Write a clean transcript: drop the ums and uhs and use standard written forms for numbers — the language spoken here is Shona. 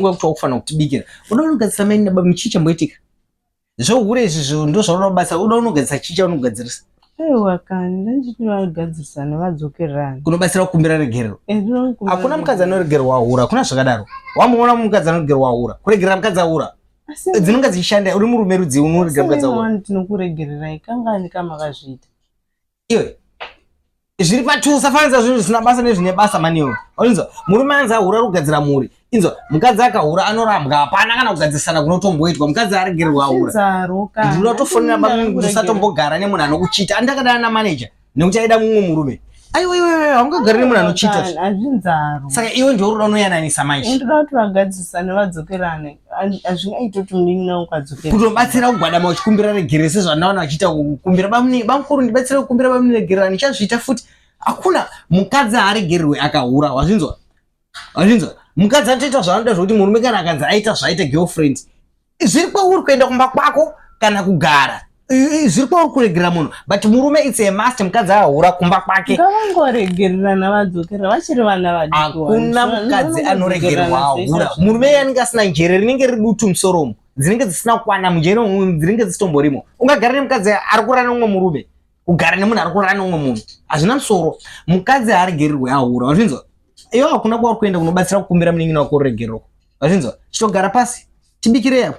Nguva yekuti wakufanira kutibikira. Uda unogadzirisa mai nababa chii chamboitika? Zvehure izvi zvo ndozvaunoda kubatsira. Uda unogadzirisa chii chaunogadzirisa? Aiwa kani ndanditi vagadzirisane vadzokerane. Kunobatsira kukumbira regerero. Eh, ndinokumbira Hakuna mukadzi anoregererwa ahura, hakuna zvakadaro. Wamuona mukadzi anoregererwa ahura. Kuregerera mukadzi ahura. Asi Dzinonga dzichishanda uri murume rudzii unoregerera mukadzi ahura. wani tinokuregererai kangani kamakazviita. Iwe zviri patu usafananidza zvinhu zvisina basa nezvine basa maniwe. Inzwa murume anzi ahura ari kugadzira mhuri. Inzwa mukadzi akahura anorambwa hapana kana kugadzirisana kunotomboitwa. Mukadzi aregererwa ahura. Zaro kana. Ndinoda kutofonera baba kuti usatombogara nemunhu anokuchita. Andakadana namanager nekuti aida mumwe murume. Aiwa iwe iwe haungagari nemunhu anochita. Hazvinzaro. Saka iwe ndiwe uri unoyananisa manje. Ndinoda kuti vagadzirisane vadzokerane. Hazvingaiti kuti munin'ina wangu adzokere. Kutobatsira kugwadama uchikumbira regerero sezvandaona vachiita kukumbira bamuni bamukuru ndibatsire kukumbira bamuni regerero handichazviita futi. Hakuna mukadzi haaregererwe akahura wazvinzwa? Wazvinzwa? Mukadzi anotoita zvaanoda zvekuti murume kana akanzi aita zvaaita girlfriend zviri kwauri kuenda kumba kwako kana kugara zviri kwauri kuregerera munhu but murume it's a must mukadzi ahura kumba kwake Ngavangoregererana vadzokera vachiri vana vadiki. hakuna mukadzi anoregererwa ahura murume iye anenge asina njere rinenge riri dutu musoro umu dzinenge dzisina kukwana munjere umu dzinenge dzisitomborimo ungagara nemukadzi ari kurara neumwe murume kugara nemunhu ari kurara neumwe munhu hazvina musoro mukadzi haaregererwe ahura wazvinzwa iwe hakuna kwauri kuenda kunobatsira kukumbira munin'ina wako ruregerero wazvinzwa chitogara pasi tibikirei apo.